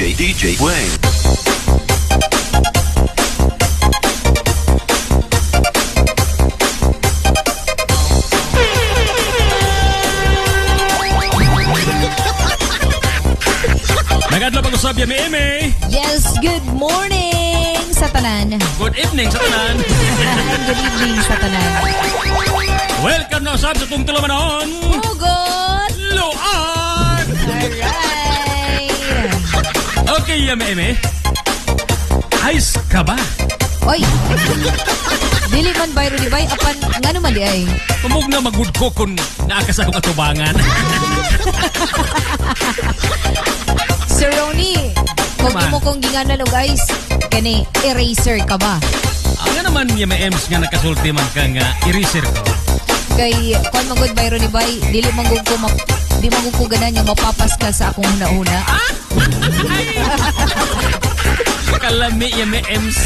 DJ DJ Wayne. Nagadlaw pag-usab ya mi. Yes, good morning sa tanan. Good evening sa tanan. Good evening sa tanan. Welcome na usab sa tong tulumanon. Hugot! Luan! Alright! Okay, ya mi. Ayos ka ba? Oy! Dili man bayro di bay apan ngano man di ay. Tumog na magud ko kung naa ka sa akong atubangan. Sir Ronnie, kung Naman. imo kong ginganan og ice, kani eraser ka ba? Ang nga naman ya Ems nga nakasulti man ka nga eraser ko. Kay kuan man gud bayro ni bay, dili man gud ko di man gud ko ganan nga mapapas ka sa akong huna-huna. Kalami ya Ems.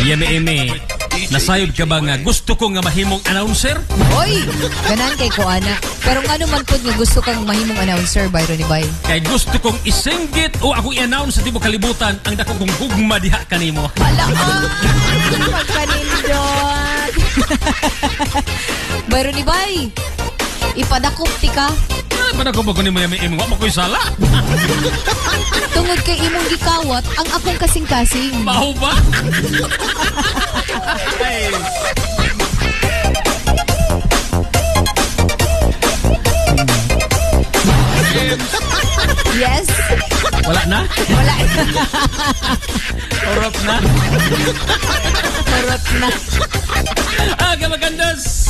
Ya Eme. Nasayod ka ba nga gusto ko nga mahimong announcer? Oy, ganan kay ko ana. Pero ngano man pud nga gusto kang mahimong announcer bayro ni bay? Kay gusto kong isinggit o ako i-announce sa tibuok kalibutan ang dako kong gugma diha kanimo. Ala, pagkanindot. Bayro ni bay. Ipadakop ti ka. Ay, padakop ako nimo yami imo, wa mo ko'y sala. Tungod kay imong gikawat ang akong kasing-kasing. Mao ba? Ay. Yes. Wala na? Wala. Urot na? Urot na. Ah, kamagandas!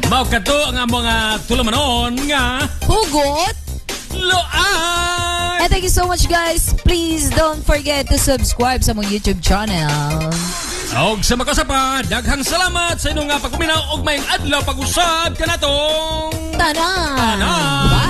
Mao kato ang among tulumanon nga Hugot! Luan! And thank you so much, guys. Please don't forget to subscribe sa among YouTube channel. Og sa makasapa, daghang salamat sa inyong nga pagpaminaw og maayong adlaw pag-usab kanatong Tanan! Tanan!